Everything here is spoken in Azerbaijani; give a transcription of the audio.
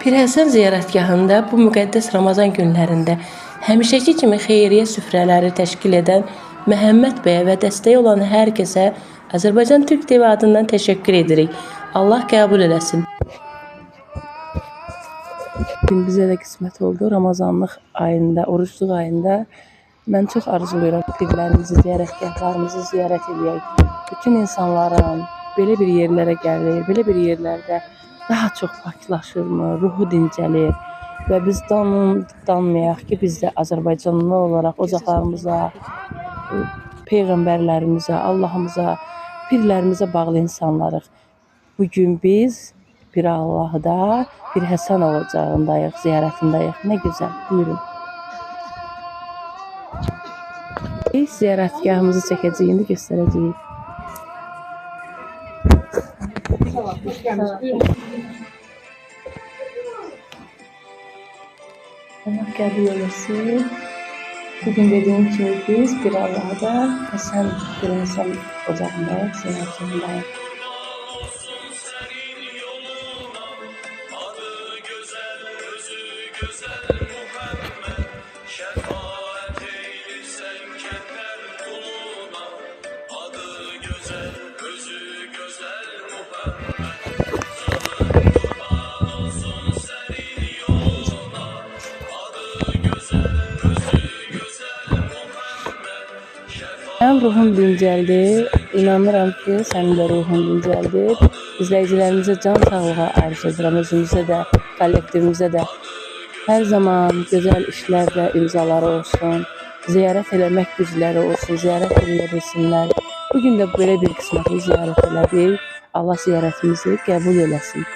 Pir Həsən ziyarətgahında bu müqəddəs Ramazan günlərində həmişəki kimi xeyriyyə süfrələri təşkil edən Məhəmməd bəyə və dəstəyi olan hər kəsə Azərbaycan Türk TV adından təşəkkür edirik. Allah qəbul eləsin. Bugün bizə də qismət oldu. Ramazanlıq ayında, orucluq ayında mən çox arzulayıram pirlərimizi, ziyarətgahlarımızı ziyarət eləyək. Bütün insanların belə bir yerlərə gəlir, belə bir yerlərdə daha çox paklaşırmı, ruhu dincəlir və biz danmayaq ki, biz də Azərbaycanlı olaraq ocaqlarımıza, peyğəmbərlərimizə, Allahımıza, pirlərimizə bağlı insanlarıq. Bugün biz bir Allahda, bir Həsən ocağındayıq, ziyarətindəyik. Nə gözəl, buyurun. Biz ziyarətgahımızı çəkəcəyik, indi göstərəcəyik. Allah qəbul eləsin. Bugün dediyim kimi biz bir Allahda Həsən, bir Həsən ocağındayıq, ziyarətindəyik. Mənim ruhum dincəldi. İnanıram ki, sənin də ruhun dincəldi. İzləyicilərimizə can sağlığı arzu edirəm, özümüzə də, kollektivimizə də. Hər zaman gözəl işlərdə imzaları olsun, ziyarət eləmək gücləri olsun, ziyarət eləyə bilsinlər. Bugün də belə bir qismətli ziyarət elədik. Allah ziyarətimizi qəbul eləsin.